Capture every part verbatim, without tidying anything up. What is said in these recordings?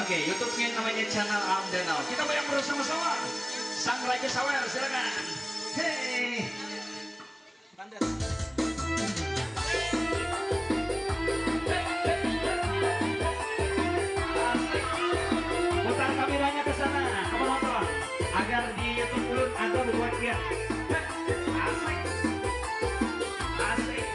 Oke, YouTube-nya namanya channel Amdanau. Kita goyang bersama-sama. Sang Raja Sawer, silakan. Hey. Putar kameranya ke sana, ke penonton. Agar di YouTube Ulun ada bubuhan dia. Asik. Asik.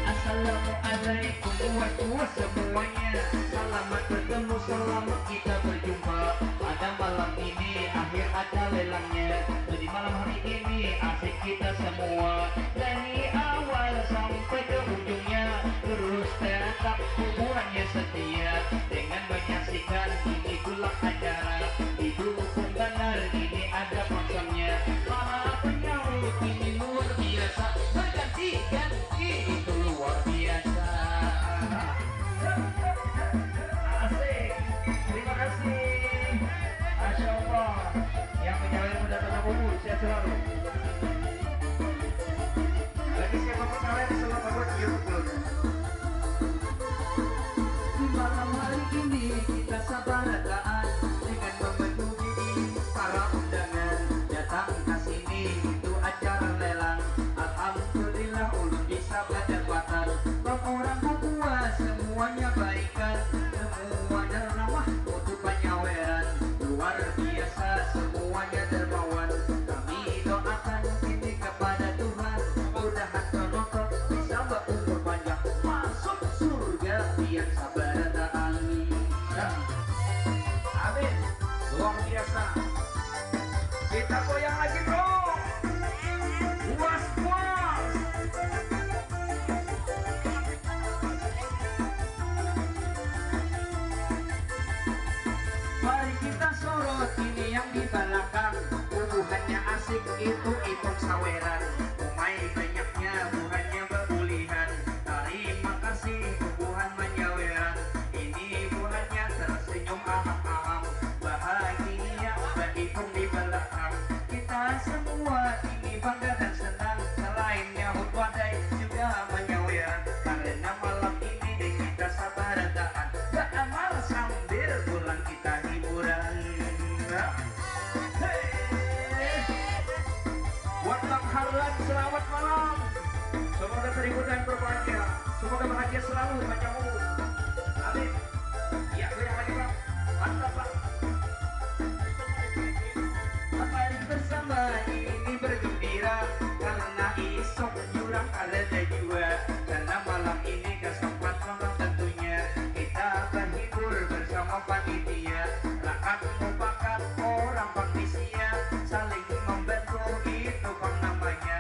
Assalamualaikum warahmatullahi semuanya. Selamat bertemu, selamat kita berjumpa pada malam ini, akhir ada lelangnya. Jadi malam hari ini asik kita semua, dari awal sampai ke ujungnya, terus tetap bubuhannya setia dengan menyaksikan ini tulak acara. Itu benar, ini ada paksamnya. Para penyahut ini luar biasa, berganti-ganti, itu luar biasa. Asik. Terima kasih. Masya Allah. Yang menyawir muda tanah bulu, sehat selalu. Bagi siapa pun kalian, selamat buat YouTube. Di malam hari ini kita sabarataan dengan memenuhi para undangan datang ke sini, itu acara lelang. Alhamdulillah, ulun bisa badapatan. Bang orang bubuha semuanya baikan, semua ramah untuk panyaweran. Luar biasa, semuanya dermawan. Kami doakan ini kepada Tuhan, mudahan penonton bisa berumur panjang, masuk surga pian sabarataan. Nah. Amin. Luar biasa. Kita goyang lagi, bro. Puas, puas. Mari kita sorot ini yang di belakang. Bubuhannya asik, itu Ipung Saweran. Umai banyaknya buhannya babulihan. Tarima kasih bubuhan manyaweran. Ini buhannya tersenyum aham-aham. Bahagia baikung di belakang. Kita semua ini bangga dan senang. Selain nyahut wadai juga manyaweran. Karena malam ini deh kita sabarataan. Baamal sambil pulang kita hiburan. Hei. Buat Bang Harlan, selamat malam. Semoga terhibur dan berbahagia. Semoga bahagia selalu, Bang Jamu. Amin. Ya, goyang lagi, Bang. Mantap, Bang. Mari bersama ini bergembira karena isok jurang ada jua. Karena malam ini kesempatan tentunya kita terhibur bersama panitia. Rakat mupakat orang pang bisia, saling membantu itu pang namanya.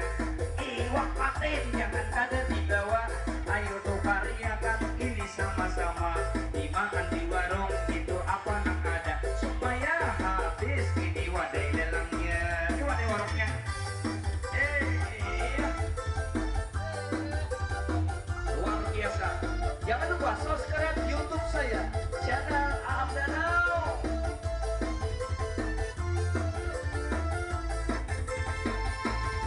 Iwak patin jangan kada dibawa, ayo tukariakan ini sama-sama. Dimakan di warung itu apa nang ada, supaya habis ini wadai lelangnya. Ini wadai warungnya. Eh, iya. Luar biasa. Jangan lupa subscribe YouTube saya, channel Aam Danau.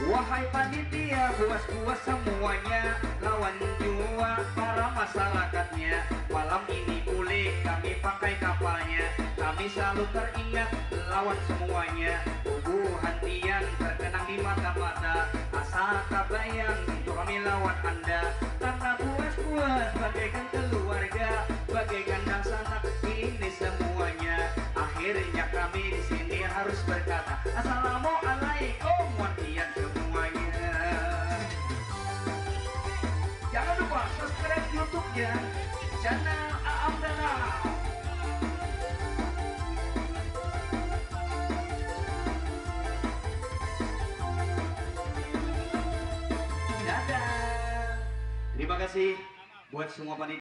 Wahai panitia, buas-buas semuanya, lawan jua para masyarakatnya. Malam ini ulih kami pakai kapalnya. Kami selalu teringat lawan semuanya. Bubuhan pian terkenang di mata-mata. Asa tabayang itu kami lawan anda. Karena buas-buas bagaikan keluarga, bagaikan dangsanak ini semuanya. Akhirnya kami di sini harus berkata, Assalamualaikum wan pian semuanya. Jangan lupa subscribe YouTube-nya, channel Aam Danau. Dadah. Terima kasih buat semua panitia.